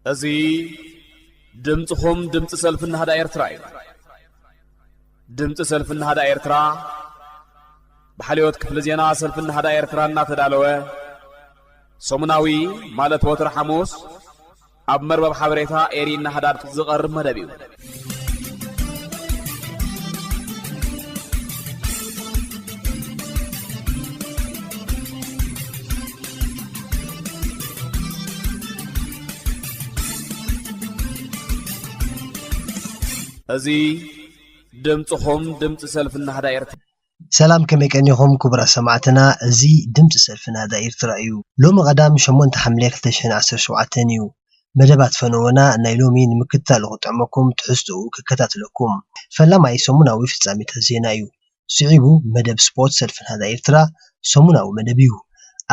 እዚ ድምፅኹም ድምፂ ሰልፊ ናህዳ ኤርትራ እዩ። ድምፂ ሰልፊ ናህዳ ኤርትራ ብሓልዮት ክፍሊ ዜና ሰልፊ ናህዳ ኤርትራ እናተዳለወ ሰሙናዊ፣ ማለት ወትሪ ሓሙስ፣ ኣብ መርበብ ሓበሬታ ኤሪ ናህዳ ዝቐርብ መደብ እዩ። እዚ ድምፅኹም ድምፂ ሰልፊ ናህዳ ኤርትራ። ሰላም፣ ከመይ ቀኒኹም ክቡራት ሰማዕትና? እዚ ድምፂ ሰልፊ ናህዳ ኤርትራ እዩ። ሎሚ ቀዳም ሸሞንተ ሓምለ ክልተ ሽሕን ዓሰርተ ሸውዓተን እዩ። መደባት ፈነወና ናይ ሎሚ ንምክትታሉ ክጥዕመኩም፣ ትሕዝቶኡ ከከታትለኩም። ፈላማይ ሰሙናዊ ፍጻሜታት ዜና እዩ። ስዒቡ መደብ ስፖርት ሰልፊ ናህዳ ኤርትራ ሰሙናዊ መደብ እዩ።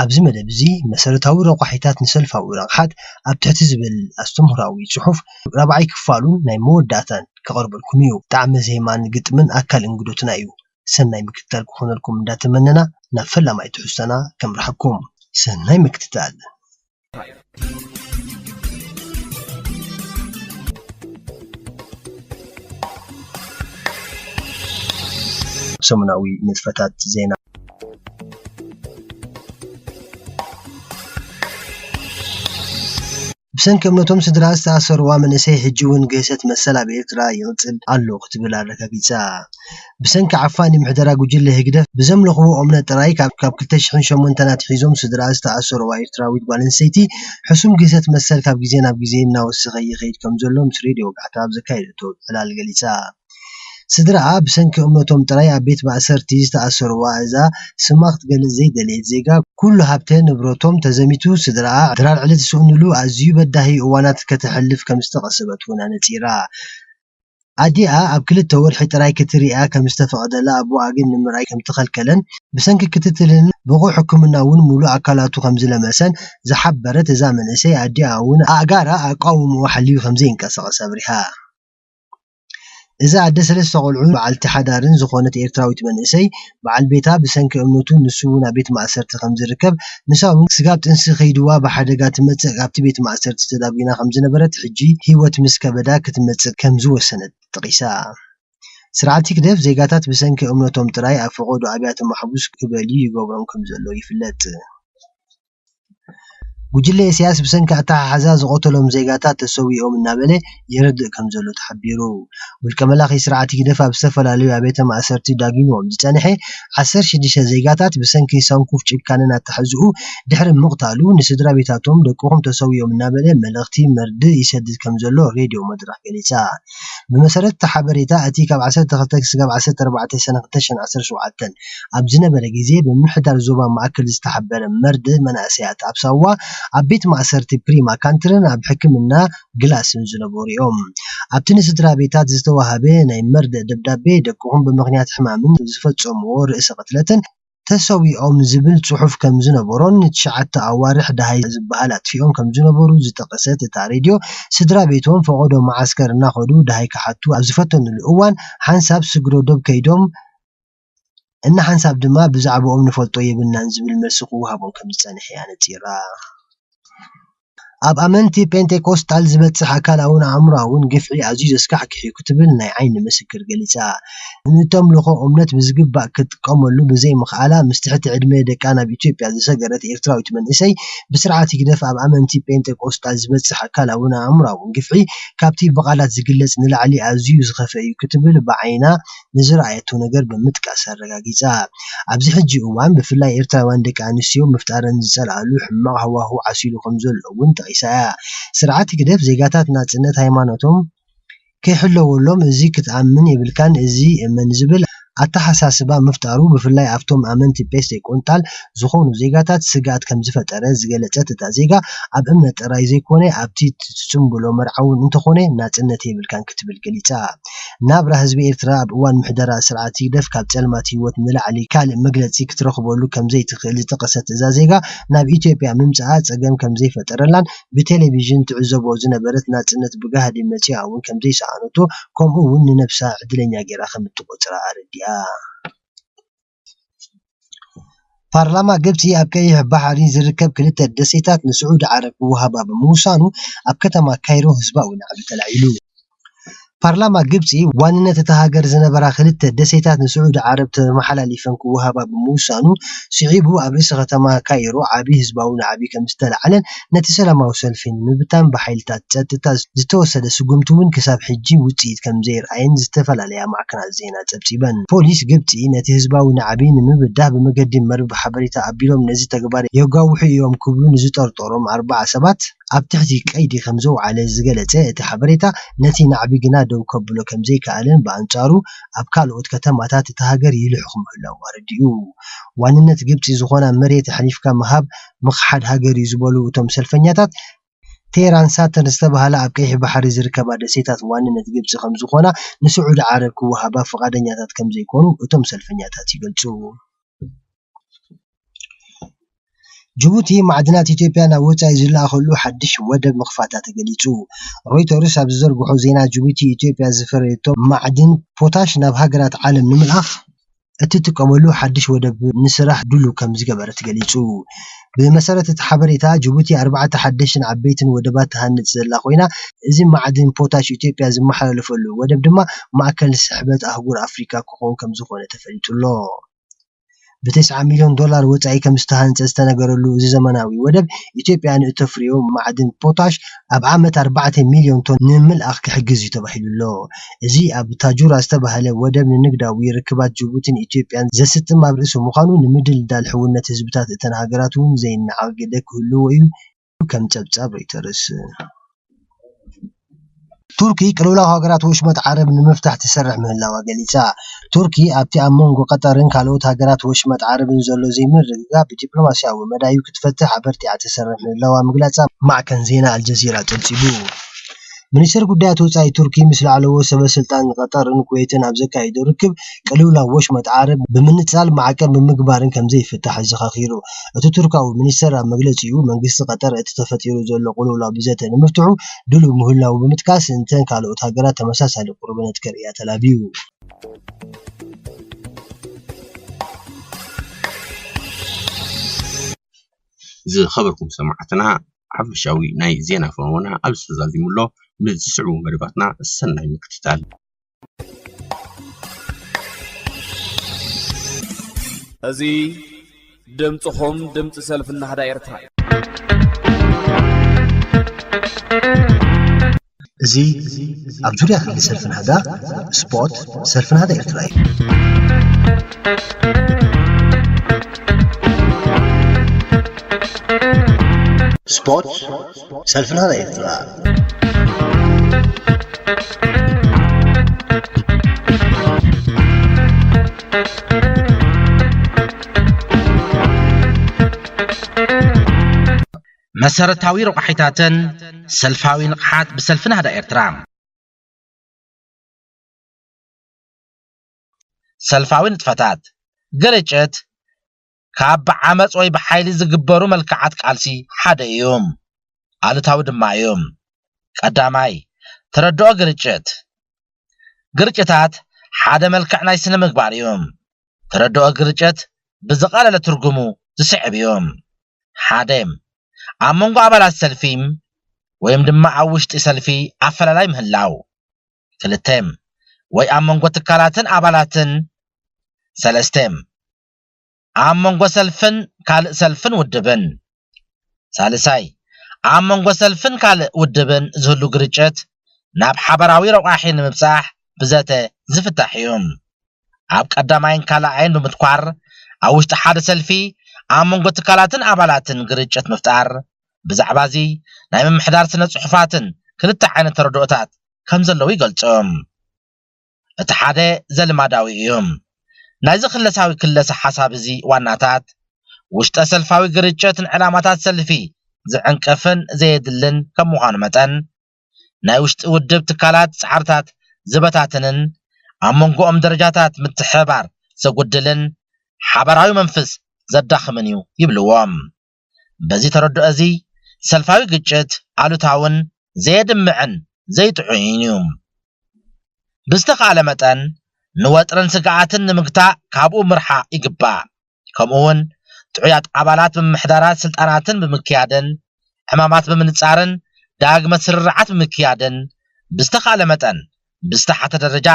ኣብዚ መደብ እዚ መሰረታዊ ረቋሒታት ንሰልፋዊ ረቕሓት ኣብ ትሕቲ ዝብል ኣስተምህራዊ ጽሑፍ ራብዓይ ክፋሉን ናይ መወዳእታን ክቐርበልኩም እዩ። ጣዕመ ዜማን ግጥምን ኣካል እንግዶትና እዩ። ሰናይ ምክትታል ክኾነልኩም እንዳተመነና ናብ ፈላማይ ትሕዝቶና ከምርሓኩም። ሰናይ ምክትታል። ሰሙናዊ ንጥፈታት ዜና። ብሰንኪ እምነቶም ስድራ ዝተኣሰርዋ መንእሰይ ሕጂ እውን ግህሰት መሰል ኣብ ኤርትራ ይቕጽል ኣሎ ክትብል ኣረጋጊጻ። ብሰንኪ ዓፋኒ ምሕደራ ጉጅለ ህግደፍ ብዘምለኽዎ እምነት ጥራይ ካብ፣ ካብ ክልተ ሽሕን ሸሞንተን ኣትሒዞም ስድራ ዝተኣሰርዋ ኤርትራዊት ጓል ኣንስተይቲ ሕሱም ግህሰት መሰል ካብ ግዜ ናብ ግዜ እናወሰኸ ይኸይድ ከም ዘሎ ምስ ሬድዮ ወጋሕታ ኣብ ዘካየደቶ ዕላል ገሊጻ። ስድራኣ ብሰንኪ እምነቶም ጥራይ ኣብ ቤት ማእሰርቲ ዝተኣሰርዋ እዛ ስማ ክትገልጽ ዘይደለየት ዜጋ፣ ኩሉ ሃብተ ንብረቶም ተዘሚቱ ስድራኣ ድራር ዕለት ዝስእንሉ ኣዝዩ በዳሂ እዋናት ከተሕልፍ ከም ዝተቐሰበት እውን ኣነጺራ። ኣዲኣ ኣብ ክልተ ወርሒ ጥራይ ክትሪኣ ከም ዝተፈቐደላ፣ ኣቦኣ ግን ንምርኣይ ከም ተኸልከለን፣ ብሰንኪ ክትትልን ብቑዕ ሕክምና እውን ሙሉእ ኣካላቱ ከም ዝለመሰን ዝሓበረት እዛ መንእሰይ፣ ኣዲኣ እውን ኣእጋራ ኣቃውምኡ ሓልዩ ከም ዘይንቀሳቐስ ኣብሪሃ። እዛ ኣደ ሰለስተ ቆልዑ በዓልቲ ሓዳርን ዝኾነት ኤርትራዊት መንእሰይ፣ በዓል ቤታ ብሰንኪ እምነቱ ንሱ እውን ኣብ ቤት ማእሰርቲ ከም ዝርከብ፣ ንሳ እውን ስጋብ ጥንሲ ከይድዋ ብሓደጋ ትመጽእ ካብቲ ቤት ማእሰርቲ ተዳጒና ከም ዝነበረት፣ ሕጂ ህይወት ምስ ከበዳ ክትመጽእ ከም ዝወሰነት ጠቒሳ። ስርዓት ህግደፍ ዜጋታት ብሰንኪ እምነቶም ጥራይ ኣብ ፈቐዶ ኣብያተ ማሕቡስ ክበልዩ ይገብሮም ከም ዘሎ ይፍለጥ። ጉጅለ ኢሳያስ ብሰንኪ ኣተሓሕዛ ዝቐተሎም ዜጋታት ተሰዊኦም እናበለ የረድእ ከም ዘሎ ተሓቢሩ። ውልቀ መላኺ ስርዓት ህግደፍ ኣብ ዝተፈላለዩ ኣብያተ ማእሰርቲ ዳጒንዎም ዝጸንሐ ዓሰርተ ሽዱሽተ ዜጋታት ብሰንኪ ሰንኩፍ ጭካነን ኣተሓሕዝኡ ድሕሪ ምቕታሉ፣ ንስድራ ቤታቶም ደቅኹም ተሰዊኦም እናበለ መልእኽቲ መርድእ ይሰድድ ከም ዘሎ ሬድዮ መድረኽ ገሊጻ። ብመሰረት እቲ ሓበሬታ፣ እቲ ካብ ዓሰርተ ክልተ ክሳብ ዓሰርተ ኣርባዕተ ሰነ ክልተ ሽሕን ዓሰርተ ሸውዓተን ኣብ ዝነበረ ግዜ፣ ብምምሕዳር ዞባ ማእከል ዝተሓበረ መርድእ፣ መናእሰያት ኣብ ሳዋ ኣብ ቤት ማእሰርቲ ፕሪማ ካንትርን ኣብ ሕክምና ግላስን ዝነበሩ እዮም። ኣብቲ ንስድራ ቤታት ዝተዋህበ ናይ መርድእ ደብዳቤ፣ ደቅኹም ብምኽንያት ሕማምን ዝፈጸምዎ ርእሰ ቅትለትን ተሰዊኦም ዝብል ጽሑፍ ከም ዝነበሮን፣ ንትሽዓተ ኣዋርሕ ደሃይ ዝበሃል ኣጥፊኦም ከም ዝነበሩ ዝጠቐሰት እታ ሬድዮ፣ ስድራ ቤቶም ፈቐዶ መዓስከር እናኸዱ ደሃይ ክሓቱ ኣብ ዝፈተኑሉ እዋን፣ ሓንሳብ ስግረ ዶብ ከይዶም፣ እና ሓንሳብ ድማ ብዛዕባኦም ንፈልጦ የብልናን ዝብል መልሲ ክወሃቦም ከም ዝጸንሐ እያ ነጺራ። ኣብ ኣመንቲ ፔንቴኮስጣል ዝበጽሕ ኣካላውን ኣእምሮኣውን ግፍዒ ኣዝዩ ዘስካሕክሕ እዩ ክትብል ናይ ዓይኒ ምስክር ገሊጻ። ንተምልኾ እምነት ብዝግባእ ክትጥቀመሉ ብዘይምኽኣላ፣ ምስ ትሕቲ ዕድመ ደቃ ናብ ኢትዮጵያ ዝሰገረት ኤርትራዊት መንእሰይ፣ ብስርዓት ህግደፍ ኣብ ኣመንቲ ፔንቴኮስጣል ዝበጽሕ ኣካላውን ኣእምሮኣውን ግፍዒ ካብቲ ብቓላት ዝግለጽ ንላዕሊ ኣዝዩ ዝኸፍአ እዩ ክትብል ብዓይና ንዝረኣየቶ ነገር ብምጥቃስ ኣረጋጊጻ። ኣብዚ ሕጂ እዋን ብፍላይ ኤርትራውያን ደቂ ኣንስትዮ ምፍጣረን ዝጸልኣሉ ሕማቕ ሃዋህው ዓሲሉ ከም ዘሎ እውን ጠቒሳ እያ። ስርዓት ህግደፍ ዜጋታት ናጽነት ሃይማኖቶም ከይሕለወሎም፣ እዚ ክትኣምን የብልካን፣ እዚ እመን ዝብል ኣተሓሳስባ ምፍጣሩ፣ ብፍላይ ኣብቶም ኣመንቲ ፔንቴኮስጣል ዝኾኑ ዜጋታት ስግኣት ከም ዝፈጠረ ዝገለጸት እታ ዜጋ፣ ኣብ እምነት ጥራይ ዘይኮነ ኣብቲ ትጽምብሎ መርዓ እውን እንተኾነ ናጽነት የብልካን ክትብል ገሊጻ። ናብራ ህዝቢ ኤርትራ ኣብ እዋን ምሕደራ ስርዓት ህግደፍ ካብ ጸልማት ህይወት ንላዕሊ ካልእ መግለጺ ክትረኽበሉ ከም ዘይትኽእል ዝጠቐሰት እዛ ዜጋ፣ ናብ ኢትዮጵያ ምምጽኣ ጸገም ከም ዘይፈጠረላን ብቴሌቪዥን ትዕዘቦ ዝነበረት ናጽነት ብጋህዲ መጺኣ እውን ከም ዘይሰኣነቶ፣ ከምኡ እውን ንነብሳ ዕድለኛ ገይራ ከም እትቖጽራ ኣረዲኣ። ፓርላማ ግብጺ ኣብ ቀይሕ ባሕሪ ዝርከብ ክልተ ደሴታት ንስዑዲ ዓረብ ክወሃባ ብምውሳኑ ኣብ ከተማ ካይሮ ህዝባዊ ናዕቢ ተላዒሉ። ፓርላማ ግብጺ ዋንነት እታ ሃገር ዝነበራ ክልተ ደሴታት ንስዑዲ ዓረብ ተመሓላሊፈን ክወሃባ ብምውሳኑ ስዒቡ ኣብ ርእሲ ከተማ ካይሮ ዓቢ ህዝባዊ ናዕቢ ከም ዝተላዕለን ነቲ ሰላማዊ ሰልፊ ንምብታን ብሓይልታት ጸጥታ ዝተወሰደ ስጉምቲ እውን ክሳብ ሕጂ ውጽኢት ከም ዘየርኣየን ዝተፈላለያ ማዕከናት ዜና ጸብጺበን። ፖሊስ ግብጺ ነቲ ህዝባዊ ናዕቢ ንምብዳህ ብመገዲ መርበብ ሓበሬታ ኣቢሎም ነዚ ተግባር የጋውሑ እዮም ክብሉ ንዝጠርጠሮም ኣርባዓ ሰባት ኣብ ትሕቲ ቀይዲ ከም ዘውዓለ ዝገለጸ እቲ ሓበሬታ፣ ነቲ ናዕቢ ግና ደው ከብሎ ከም ዘይከኣለን ብኣንጻሩ ኣብ ካልኦት ከተማታት እታ ሃገር ይልሕኹ ምህላዎም ኣረዲኡ። ዋንነት ግብጺ ዝኾና መሬት ኣሕሊፍካ ምሃብ ምኽሓድ ሃገር እዩ ዝበሉ እቶም ሰልፈኛታት፣ ቴህራን ሳተን ዝተባህላ ኣብ ቀይሕ ባሕሪ ዝርከባ ደሴታት ዋንነት ግብጺ ከም ዝኾና ንስዑዲ ዓረብ ክወሃባ ፍቓደኛታት ከም ዘይኮኑ እቶም ሰልፈኛታት ይገልጹ። ጅቡቲ ማዕድናት ኢትዮጵያ ናብ ወጻኢ ዝለኣኸሉ ሓድሽ ወደብ ምኽፋታ ተገሊጹ። ሮይተርስ ኣብ ዝዘርግሖ ዜና፣ ጅቡቲ ኢትዮጵያ ዝፈረየቶ ማዕድን ፖታሽ ናብ ሃገራት ዓለም ንምልኣኽ እትጥቀመሉ ሓድሽ ወደብ ንስራሕ ድሉው ከም ዝገበረት ገሊጹ። ብመሰረት እቲ ሓበሬታ፣ ጅቡቲ ኣርባዕተ ሓደሽትን ዓበይትን ወደባት ትሃንጽ ዘላ ኮይና፣ እዚ ማዕድን ፖታሽ ኢትዮጵያ ዝመሓላለፈሉ ወደብ ድማ ማእከል ስሕበት ኣህጉር ኣፍሪካ ክኸውን ከም ዝኾነ ተፈሊጡ ኣሎ። ብተስዓ ሚልዮን ዶላር ወጻኢ ከም ዝተሃንጸ ዝተነገረሉ እዚ ዘመናዊ ወደብ፣ ኢትዮጵያ ንእተፍርዮ ማዕድን ፖታሽ ኣብ ዓመት ኣርባዕተ ሚልዮን ቶን ንምልኣኽ ክሕግዝ እዩ ተባሂሉ ኣሎ። እዚ ኣብ ታጁራ ዝተባህለ ወደብ ንንግዳዊ ርክባት ጅቡቲን ኢትዮጵያን ዘስጥም ኣብ ርእሲ ምዃኑ፣ ንምድልዳል ሕውነት ህዝብታት እተን ሃገራት እውን ዘይነዓቕ ግደ ክህልዎ እዩ። ከም ጸብጻብ ሮይተርስ። ቱርኪ ቅልውላው ሃገራት ወሽመጥ ዓረብ ንምፍታሕ ትሰርሕ ምህላዋ ገሊጻ። ቱርኪ ኣብቲ ኣብ መንጎ ቀጠርን ካልኦት ሃገራት ወሽመጥ ዓረብን ዘሎ ዘይምርግጋእ ብዲፕሎማስያዊ መዳዩ ክትፈትሕ ኣበርቲዓ ትሰርሕ ምህላዋ ምግላጻ ማዕከን ዜና ኣልጀዚራ ጸብጺቡ። ሚኒስትር ጉዳያት ወጻኢ ቱርኪ ምስ ላዕለዎት ሰበ ስልጣን ቀጠርን ኩዌትን ኣብ ዘካየዶ ርክብ፣ ቅልውላው ወሽመጥ ዓረብ ብምንጻል ማዕቀብ ብምግባርን ከም ዘይፍታሕ ኣዘኻኺሩ። እቲ ቱርካዊ ሚኒስተር ኣብ መግለጺኡ፣ መንግስቲ ቀጠር እቲ ተፈጢሩ ዘሎ ቅልውላው ብዘተ ንምፍትሑ ድሉው ምህላዉ ብምጥቃስ፣ እንተን ካልኦት ሃገራት ተመሳሳሊ ቁርብነት ከርእያ ተላብዩ። ዝኸበርኩም ሰማዕትና፣ ሓፈሻዊ ናይ ዜና ፈነወና ኣብዚ ተዛዚሙ ኣሎ። ምስ ዝስዕቡ መደባትና ሰናይ ምክትታል። እዚ ድምፅኹም ድምፂ ሰልፊ ናህዳ ኤርትራ እዩ። እዚ ኣብ ዙርያ ክሊ ሰልፊ ናህዳ ስፖርት ሰልፊ ናህዳ ኤርትራ እዩ። ስፖርት ሰልፊ ናህዳ ኤርትራ። መሰረታዊ ረቋሒታትን ሰልፋዊ ንቕሓት ብሰልፊ ናህዳ ኤርትራ። ሰልፋዊ ንጥፈታት፣ ግርጭት ካብ ብዓመጽ ወይ ብሓይሊ ዝግበሩ መልክዓት ቃልሲ ሓደ እዩ። ኣሉታዊ ድማ እዩ። ቀዳማይ፣ ተረድኦ ግርጭት። ግርጭታት ሓደ መልክዕ ናይ ስነ ምግባር እዩ። ተረድኦ ግርጭት ብዝቐለለ ትርጉሙ ዝስዕብ እዩ። ሓደ፣ ኣብ መንጎ ኣባላት ሰልፊ ወይም ድማ ኣብ ውሽጢ ሰልፊ ኣፈላላይ ምህላው። ክልተ፣ ወይ ኣብ መንጎ ትካላትን ኣባላትን። ሰለስተ፣ ኣብ መንጎ ሰልፍን ካልእ ሰልፍን ውድብን። ሳልሳይ፣ ኣብ መንጎ ሰልፍን ካልእ ውድብን ዝህሉ ግርጭት ናብ ሓበራዊ ረቋሒ ንምብጻሕ ብዘተ ዝፍታሕ እዩ። ኣብ ቀዳማይን ካልኣይን ብምትኳር፣ ኣብ ውሽጢ ሓደ ሰልፊ ኣብ መንጎ ትካላትን ኣባላትን ግርጭት ምፍጣር፣ ብዛዕባ እዚ ናይ ምምሕዳር ስነ ጽሑፋትን ክልተ ዓይነት ተረድኦታት ከም ዘለዉ ይገልጹ። እቲ ሓደ ዘልማዳዊ እዩ። ናይዚ ክለሳዊ ክለሰ ሓሳብ እዚ ዋናታት፣ ውሽጠ ሰልፋዊ ግርጭት ንዕላማታት ሰልፊ ዝዕንቅፍን ዘየድልን ከም ምዃኑ መጠን፣ ናይ ውሽጢ ውድብ ትካላት ጻዕርታት ዝበታትንን ኣብ መንጎኦም ደረጃታት ምትሕብባር ዘጉድልን ሓባራዊ መንፈስ ዘዳኽምን እዩ ይብልዎም። በዚ ተረድኦ እዚ ሰልፋዊ ግጭት ኣሉታውን ዘየድምዕን ዘይጥዑይን እዩ። ብዝተኻእለ መጠን ንወጥርን ስግኣትን ንምግታእ ካብኡ ምርሓቕ ይግባእ። ከምኡ እውን ጥዑያት ኣባላት ብምምሕዳራት ስልጣናትን ብምክያድን፣ ዕማማት ብምንጻርን ዳግመ ስርርዓት ብምክያድን፣ ብዝተኻእለ መጠን ብዝተሓተ ደረጃ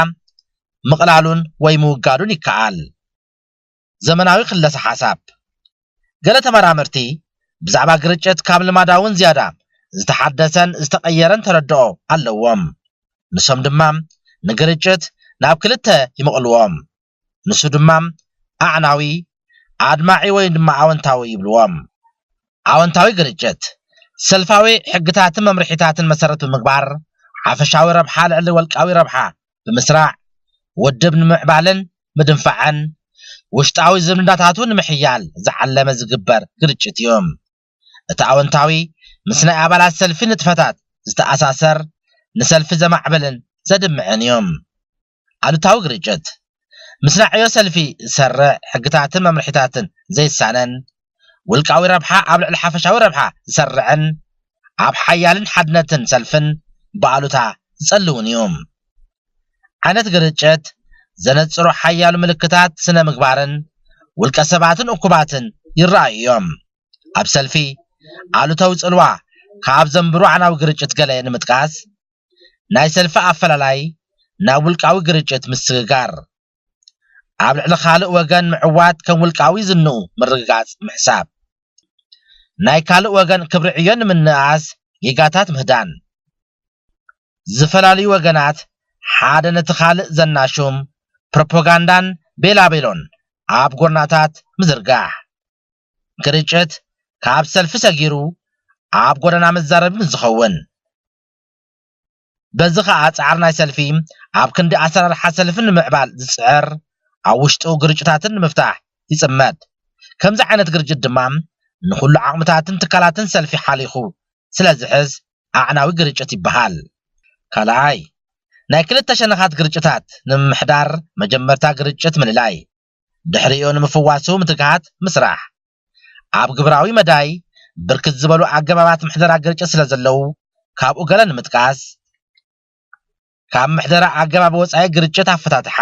ምቕላሉን ወይ ምውጋዱን ይከኣል። ዘመናዊ ክለሰ ሓሳብ። ገለ ተመራመርቲ ብዛዕባ ግርጭት ካብ ልማዳውን ዝያዳ ዝተሓደሰን ዝተቐየረን ተረድኦ ኣለዎም። ንሶም ድማ ንግርጭት ናብ ክልተ ይመቕልዎም። ንሱ ድማ ኣዕናዊ፣ ኣድማዒ ወይ ድማ ኣወንታዊ ይብልዎም። ኣወንታዊ ግርጭት፣ ሰልፋዊ ሕግታትን መምርሒታትን መሰረት ብምግባር፣ ሓፈሻዊ ረብሓ ልዕሊ ወልቃዊ ረብሓ ብምስራዕ፣ ውድብ ንምዕባልን ምድንፋዕን፣ ውሽጣዊ ዝምድናታቱ ንምሕያል ዝዓለመ ዝግበር ግርጭት እዩ። እቲ ኣወንታዊ፣ ምስ ናይ ኣባላት ሰልፊ ንጥፈታት ዝተኣሳሰር፣ ንሰልፊ ዘማዕብልን ዘድምዕን እዩ። ኣሉታዊ ግርጭት፣ ምስ ናይ ዕዮ ሰልፊ ዝሰርዕ፣ ሕግታትን መምርሒታትን ዘይሳነን፣ ውልቃዊ ረብሓ ኣብ ልዕሊ ሓፈሻዊ ረብሓ ዝሰርዕን፣ ኣብ ሓያልን ሓድነትን ሰልፍን ብኣሉታ ዝጸልውን እዩ። ዓይነት ግርጭት ዘነጽሩ ሓያሉ ምልክታት ስነ ምግባርን ውልቀ ሰባትን እኩባትን ይረኣዩ እዮም። ኣብ ሰልፊ ኣሉታዊ ጽልዋ ካብ ዘንብሩ ኣዕናዊ ግርጭት ገለ ንምጥቃስ፣ ናይ ሰልፊ ኣፈላላይ ናብ ውልቃዊ ግርጭት ምስግጋር፣ ኣብ ልዕሊ ካልእ ወገን ምዕዋት ከም ውልቃዊ ዝንኡ ምርግጋጽ ምሕሳብ፣ ናይ ካልእ ወገን ክብሪ ዕዮ ንምንእኣስ ጌጋታት ምህዳን፣ ዝፈላልዩ ወገናት ሓደ ነቲ ካልእ ዘናሹም ፕሮፓጋንዳን ቤላቤሎን ኣብ ጎድናታት ምዝርጋሕ፣ ግርጭት ካብ ሰልፊ ሰጊሩ ኣብ ጎደና መዛረቢ ምስ ዝኸውን። በዚ ኸኣ ጻዕሪ ናይ ሰልፊ ኣብ ክንዲ ኣሰራርሓ ሰልፊ ንምዕባል ዝጽዕር፣ ኣብ ውሽጡ ግርጭታትን ንምፍታሕ ይጽመድ። ከምዚ ዓይነት ግርጭት ድማ ንኹሉ ዓቕምታትን ትካላትን ሰልፊ ሓሊኹ ስለ ዝሕዝ ኣዕናዊ ግርጭት ይበሃል። ካልኣይ፣ ናይ ክልተ ሸነኻት ግርጭታት ንምምሕዳር መጀመርታ ግርጭት ምልላይ፣ ድሕሪኡ ንምፍዋሱ ምትግሃት ምስራሕ። ኣብ ግብራዊ መዳይ ብርክት ዝበሉ ኣገባባት ምሕደራ ግርጭት ስለ ዘለዉ፣ ካብኡ ገለ ንምጥቃስ፣ ካብ ምሕደራ ኣገባብ ወጻኢ ግርጭት ኣፈታትሓ።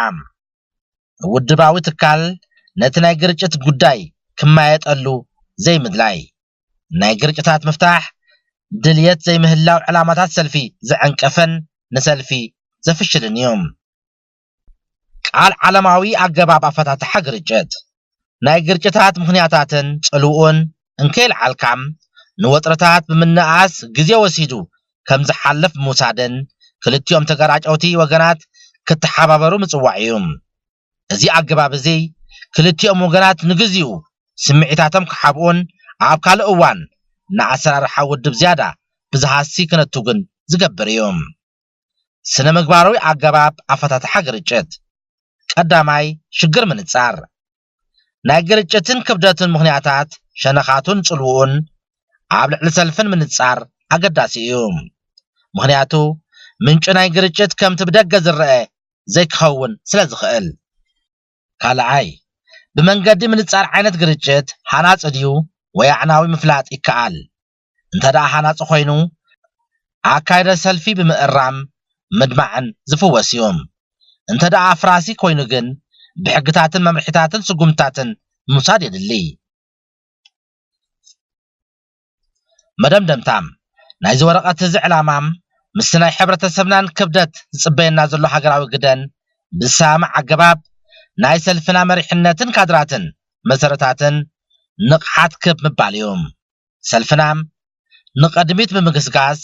ውድባዊ ትካል ነቲ ናይ ግርጭት ጉዳይ ክማየጠሉ ዘይምድላይ። ናይ ግርጭታት ምፍታሕ ድልየት ዘይምህላው ዕላማታት ሰልፊ ዝዕንቅፍን ንሰልፊ ዘፍሽልን እዩ። ቃል ዓለማዊ ኣገባብ ኣፈታትሓ ግርጭት። ናይ ግርጭታት ምኽንያታትን ጽልውኡን እንከይልዓልካ፣ ንወጥርታት ብምንኣስ ግዜ ወሲዱ ከም ዝሓልፍ ብምውሳድን፣ ክልቲኦም ተገራጨውቲ ወገናት ክተሓባበሩ ምጽዋዕ እዩ። እዚ ኣገባብ እዚ፣ ክልቲኦም ወገናት ንግዚኡ ስምዒታቶም ክሓብኡን ኣብ ካልእ እዋን ንኣሰራርሓ ውድብ ዝያዳ ብዝሃሲ ክነቱግን ዝገብር እዩ። ስነ ምግባራዊ ኣገባብ ኣፈታትሓ ግርጭት። ቀዳማይ፣ ሽግር ምንጻር። ናይ ግርጭትን ክብደትን ምኽንያታት፣ ሸነኻቱን ጽልውኡን ኣብ ልዕሊ ሰልፍን ምንጻር ኣገዳሲ እዩ። ምኽንያቱ፣ ምንጪ ናይ ግርጭት ከምቲ ብደገ ዝረአ ዘይክኸውን ስለ ዝኽእል። ካልኣይ፣ ብመንገዲ ምንጻር ዓይነት ግርጭት ሃናጺ ድዩ ወይ ኣዕናዊ ምፍላጥ ይከኣል። እንተ ደኣ ሃናጺ ኮይኑ፣ ኣካይዳ ሰልፊ ብምእራም ምድማዕን ዝፍወስ እዩ። እንተ ደኣ ኣፍራሲ ኮይኑ ግን፣ ብሕግታትን መምርሒታትን ስጉምትታትን ምውሳድ የድሊ። መደምደምታ፣ ናይዚ ወረቐት እዚ ዕላማ፣ ምስቲ ናይ ሕብረተሰብናን ክብደት ዝጽበየና ዘሎ ሃገራዊ ግደን ብዝሰማማዕ ኣገባብ፣ ናይ ሰልፍና መሪሕነትን ካድራትን መሰረታትን ንቕሓት ክብ ምባል እዩ። ሰልፍና ንቐድሚት ብምግስጋስ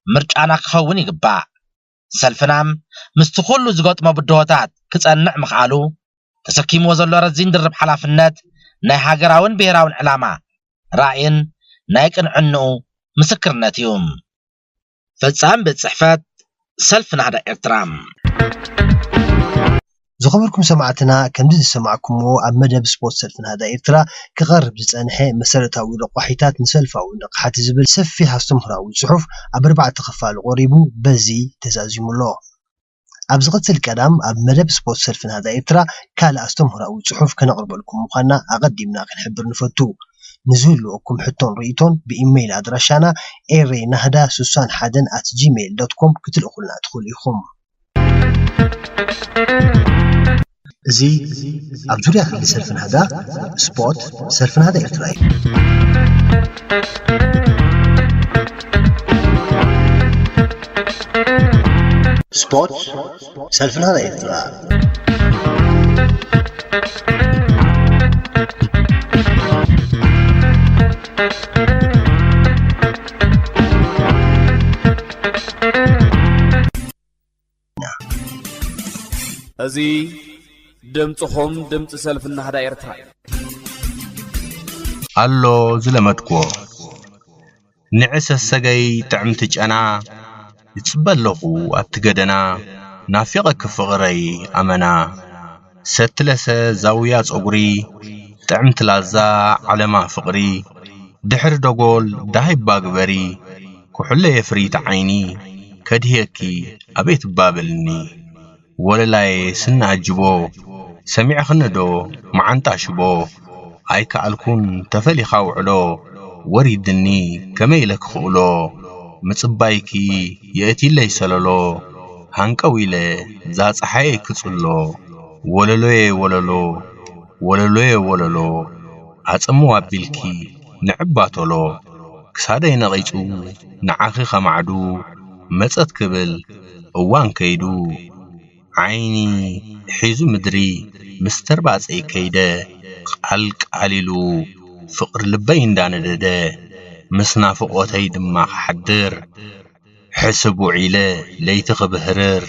ምርጫና ክኸውን ይግባእ። ሰልፍና ምስቲ ኩሉ ዝገጥሞ ብድሆታት ክጸንዕ ምኽኣሉ፣ ተሰኪምዎ ዘሎ ረዚን ድርብ ሓላፍነት ናይ ሃገራውን ብሄራውን ዕላማ ራእይን ናይ ቅንዕንኡ ምስክርነት እዩ። ፈጻሚ ቤት ጽሕፈት ሰልፊ ናህዳ ኤርትራ። ዝኸበርኩም ሰማዕትና፣ ከምዚ ዝሰማዕኩምዎ ኣብ መደብ ስፖርት ሰልፊ ናህዳ ኤርትራ ክቐርብ ዝጸንሐ መሰረታዊ ረቋሒታት ንሰልፋዊ ንቕሓት ዝብል ሰፊሕ ኣስተምህራዊ ጽሑፍ ኣብ ኣርባዕተ ክፋል ቆሪቡ በዚ ተዛዚሙ ኣሎ። ኣብ ዝቕጽል ቀዳም ኣብ መደብ ስፖርት ሰልፊ ናህዳ ኤርትራ ካልእ ኣስተምህራዊ ጽሑፍ ከነቕርበልኩም ምዃንና ኣቐዲምና ክንሕብር ንፈቱ። ንዝህልወኩም ሕቶን ርእይቶን ብኢሜይል ኣድራሻና ኤሬ ናህዳ ስሳን ሓደን ኣት ጂሜይል ዶት ኮም ክትልእኹልና ትኽእሉ ኢኹም። እዚ ኣብ ዙርያ ክሊ ሰልፊ ናህዳ፣ ስፖርት፣ ሰልፊ ናህዳ ኤርትራ እዩ። ስፖርት፣ ሰልፊ ናህዳ ኤርትራ። እዚ ድምጽኹም፣ ድምጺ ሰልፊ ናህዳ ኤርትራ እዩ። ኣሎ ዝለመድክዎ። ንዒ ሰሰገይ ጥዕምቲ ጨና፣ ይጽበ ኣለኹ ኣብቲ ገደና፣ ናፊቐኪ ፍቕረይ ኣመና። ሰቲ ለሰ ዛውያ ጸጉሪ፣ ጥዕምቲ ላዛ ዓለማ ፍቕሪ፣ ድሕሪ ደጎል ዳሃይባ ግበሪ፣ ኩሕለ የፍሪት ዓይኒ፣ ከድህየኪ ኣቤት እባ በልኒ። ወለላየ ስኒ ኣጅቦ፣ ሰሚዕኽኒ ዶ መዓንጣ ሽቦ? ኣይከኣልኩን ተፈሊኻ ውዕሎ፣ ወሪድኒ ከመይ ኢለ ክኽእሎ? ምጽባይኪ የእትይለይ ሰለሎ፣ ሃንቀው ኢለ ዛጸሓየይ ክጽሎ። ወለሎየ ወለሎ፣ ወለሎየ ወለሎ፣ ኣጸምው ኣቢልኪ ንዕባ ቶሎ። ክሳደይ ነቒጹ ንዓኺ ከማዕዱ፣ መጸት ክብል እዋን ከይዱ። ዓይኒ ሒዙ ምድሪ ምስ ተርባጸይ ከይደ፣ ቃል ቃል ኢሉ ፍቕሪ ልበይ እንዳነደደ፣ ምስ ናፍቖተይ ድማ ክሓድር ሕስብ ውዒለ ለይቲ ክብህርር።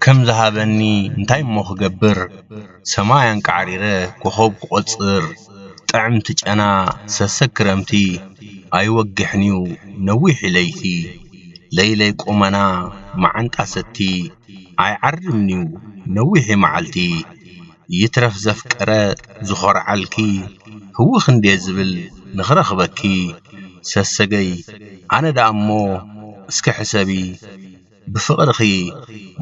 ከም ዝሃበኒ እንታይ እሞ ክገብር፣ ሰማይ ኣንቃዕሪረ ኮኸብ ክቖጽር። ጥዕምቲ ጨና ሰሰግ ክረምቲ፣ ኣይወግሕንዩ ነዊሕ ለይቲ። ለይለይ ቁመና መዓንጣ ሰቲ፣ ኣይዓርብንዩ ነዊሕ መዓልቲ። ይትረፍ ዘፍቀረ ዝኾርዓልኪ፣ ህውኽ እንዴ ዝብል ንኽረኽበኪ። ሰሰገይ ኣነ ደኣ እሞ እስከ ሕሰቢ፣ ብፍቕርኺ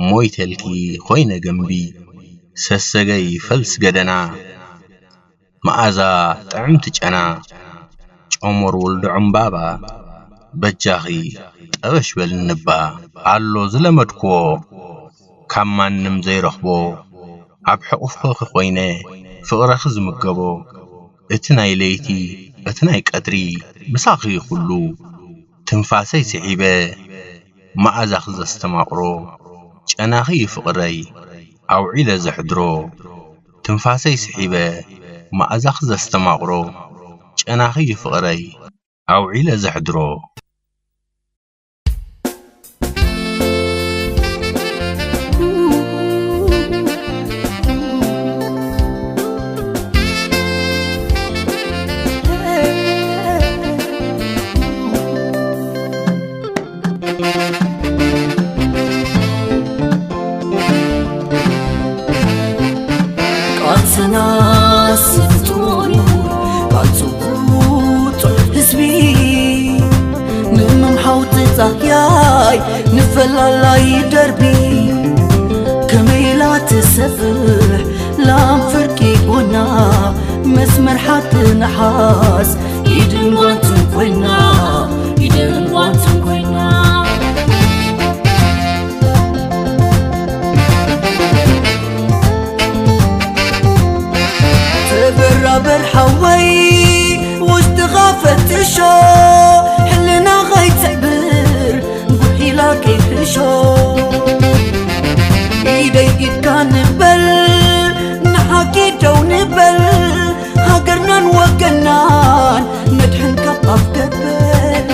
ሞይተልኪ ኮይነ ገምቢ። ሰሰገይ ፈልስ ገደና፣ መኣዛ ጥዕምቲ ጨና፣ ጨሞር ወልዱ ዕምባባ፣ በጃኺ ጠበሽ በልኒ እባ። ኣሎ ዝለመድክዎ ካብ ማንም ዘይረኽቦ፣ ኣብ ሕቑፍኺ ኮይነ ፍቕረኺ ዝምገቦ፣ እቲ ናይ ለይቲ እቲ ናይ ቀትሪ ምሳኺ ኩሉ፣ ትንፋሰይ ስሒበ መኣዛኺ ዘስተማቕሮ፣ ጨናኺ እዩ ፍቕረይ ኣውዒለ ዘሕድሮ። ትንፋሰይ ስሒበ መኣዛኺ ዘስተማቕሮ፣ ጨናኺ እዩ ፍቕረይ ኣውዒለ ዘሕድሮ። ቃልስና ስልጡን እዩ፣ ቃልሱ ብጹዕ ህዝቢ። ንምምሓው ትጻህያይ ንፈላላይ ደርቢ። ከመይ ኢላ ትሰፍሕ ላም ፍርቂ ጎና፣ መስመር ሓቂ ነሓስ ኢድን ጓንትን ኮይና፣ ኢድን ጓንትን ኮይና። ተበራበር ሓወይ ውሽጥኻ ፈትሾ፣ ሕልና ኸይትዕብር ጉሒላ ከይሕሾ። ኢደይ ኢድካ ንበል ንሓቂ ደው ንበል፣ ሃገርናን ወገናን ነድሕን ካብ ኣፍ ገበል።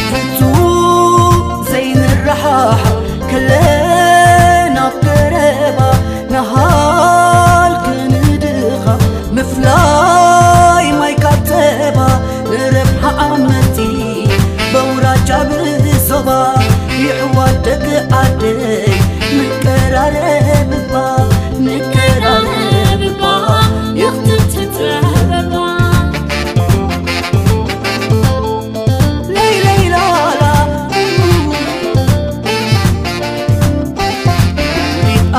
ፍጹም ዘይንረሓሕ ከለና ኣብ ቀረባ፣ ንሃልክ ንድኻ ምፍላይ ማይ ካብ ጸባ፣ ንረብሓ ዓመቲ በውራጃ ብዞባ፣ ይሕዋት ደቂ ዓደይ ንቀራረብ እባ፣ ንቀራረብ እባ፣ ይኽትም ትጥረብ እባ። ለይ ለይ ላላ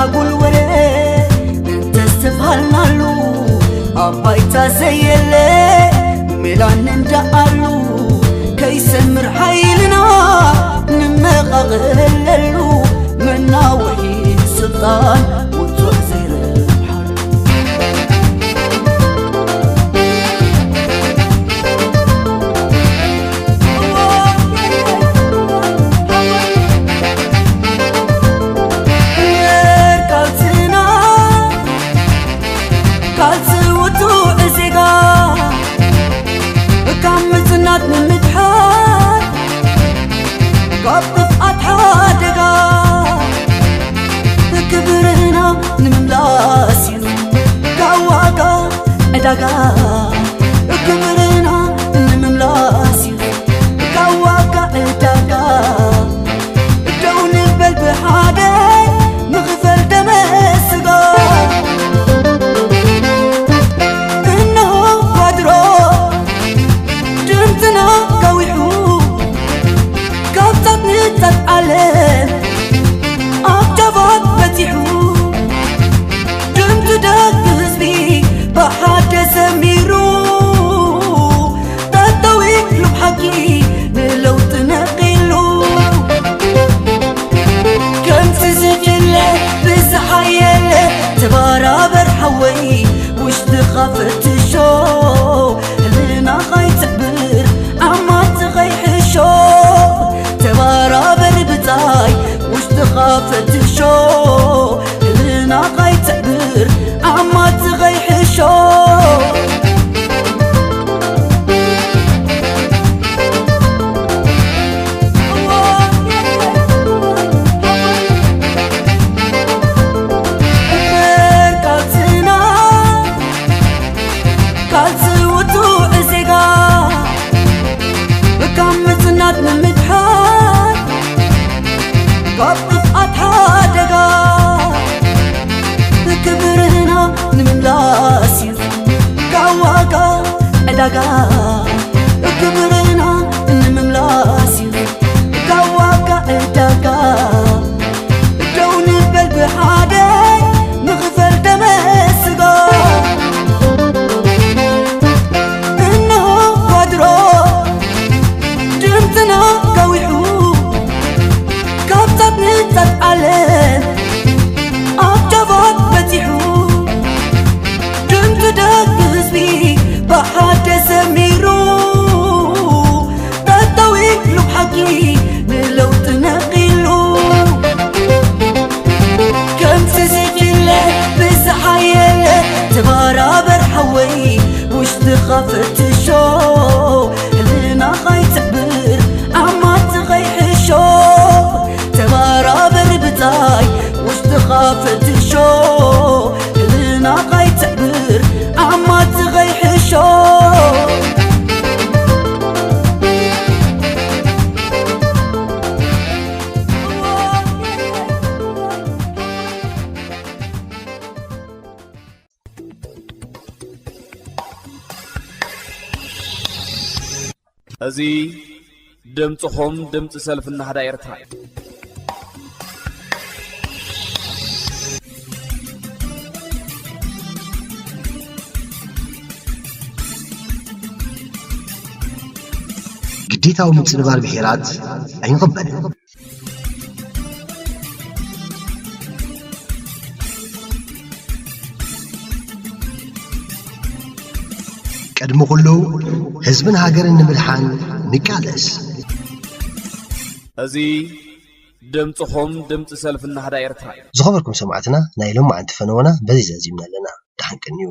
ኣጉል ወረ እንተስተብሃልናሉ፣ ኣብ ባይታ ዘየለ ሜላ ንንዳኣሉ፣ ከይሰምር ሓይልና ንመቓቐለሉ፣ መናውሒ ስልጣን ውጹዕ ዘይረ ዓለም ኣብ ጫፋት በጺሑ፣ ድምፂ ደቂ ህዝቢ ብሓደ ሰሚሩ፣ ጠጠው ኢሉ ብሓቂ ንለውጢ ነቒሉ። ከምቲ ዝድለ ብዝሓየለ ተባራበር ሓወይ፣ ውሽጥኻ ፈትሾ፣ ህልናኻ ይትዕብር፣ ዓማትኻ ይሕሾ። ተባራበር ብጻይ፣ ውሽጥኻ ፈትሾ፣ ህልናኻ ይትዕብር፣ ዓማትኻ ይሕሾ። እምበር ቃልስና፣ ቃልሲ ውጹዕ ዜጋ፣ ካብ ምጽናት ንምድሓን፣ ካብ ጥፍኣት ሓደጋ፣ ክብርና ንምምላስ እዩ ካብ ዋጋ ዕዳጋ። ክብርና ንምምላስ እዩ ካብ ዋጋ ዕዳጋ። ደው ንበል ብሓደ ንኽፈል ደመ ስጋ። እነሆ ኳድሮ ድምፅና ጋዊሑ ካብ ጫፍ ንጫፍ ዓለም ኣብ ጫፋት በፂሑ። ድምፂ ደቂ ህዝቢ ብሓደ ሰሚሩ፣ ጠጠው ኢሉ ብሓቂ ንለውጢ ነቒሉ። ከምቲ ዝድለ ብዝሓየለ ተባራበር ሓወይ፣ ውሽጥኻ ፈትሾ፣ ህልናኻ ይትዕብር፣ ዓማትኻ ይሕሾ። ተባራበር ብጻይ፣ ውሽጥኻ ፈትሾ፣ ህልናኻ ይትዕብር፣ ዓማትኻ ይሕሾ። እዚ ድምፅኹም ድምፂ ሰልፊ ናህዳ ኤርትራ እዩ። ግዴታዊ ምጽንባር ብሄራት ኣይንቕበልን። ቅድሚ ኩሉ ህዝብን ሃገርን ንምድሓን ንቃለስ። እዚ ድምፅኹም ድምፂ ሰልፊ ናህዳ ኤርትራ እዩ። ዝኸበርኩም ሰማዕትና፣ ናይ ሎማዓንቲ ፈነወና በዚ ዘዚምና ኣለና። ደሓን ቅንዩ።